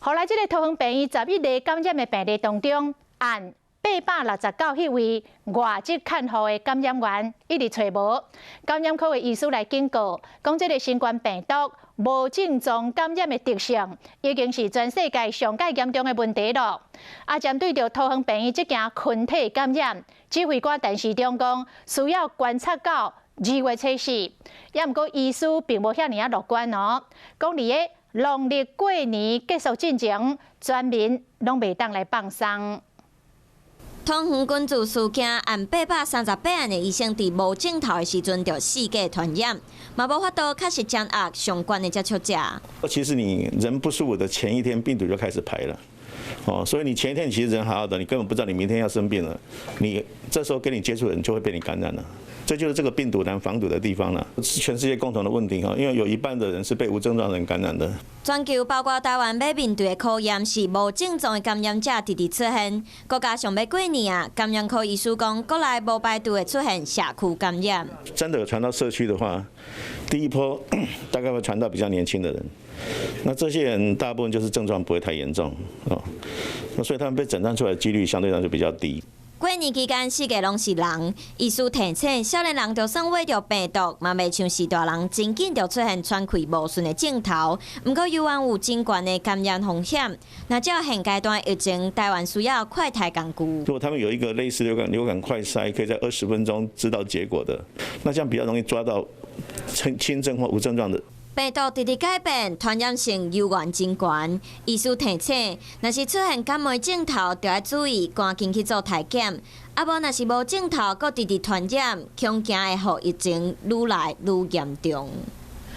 予來這个桃園病院11个感染的病例當中，案869彼位外籍看護的感染源一直揣無。感染科的醫師來警告，講這个新冠病毒無症狀感染的特性，已經是全世界上蓋嚴重的問題囉。啊，針對著桃園病院這件群體感染，指揮官陳時中講，需要觀察到2月初四。也毋過醫師並無遐爾仔樂觀哦，講佇个農曆過年結束進前，全民攏袂當來放鬆。桃園根治事件案838案的醫生佇無症頭的時陣就四界傳染，嘛無法度確實掌握相關的接觸者。其實你人不舒服的前一天，病毒就開始排了，哦，所以你前一天其實人好好的，你根本不知道你明天要生病了，你這時候跟你接觸的人就會被你感染了。這就是這個病毒難防堵的地方了，是全世界共同的問題哈，因為有一半的人是被無症狀人感染的。全球包括台灣欲面對的考驗是無症狀的感染者直直出現，閣加上欲過年啊，感染科醫師講，國內無排除會出現社區感染。真的有傳到社區的話，第一波大概會傳到比較年輕的人，那這些人大部分就是症狀不會太嚴重哦，那所以他們被診斷出來的幾率相對上就比較低。過年期間，四界攏是人，醫師提醒，少年人就算秽著病毒，嘛袂像是大人真緊就出現喘氣無順的症頭。毋過，猶原有真懸的感染風險。若照現階段疫情，台灣需要快篩工具。如果他們有一個類似流感快篩，可以在20分鐘知道結果的，那這樣比較容易抓到輕輕症或無症狀的。病毒直直改變，傳染性猶原真懸。醫師提醒，若是出現感冒症頭，就愛注意，趕緊去做篩檢。啊無，若是無症頭，閣直直傳染，恐驚會予疫情愈來愈嚴重。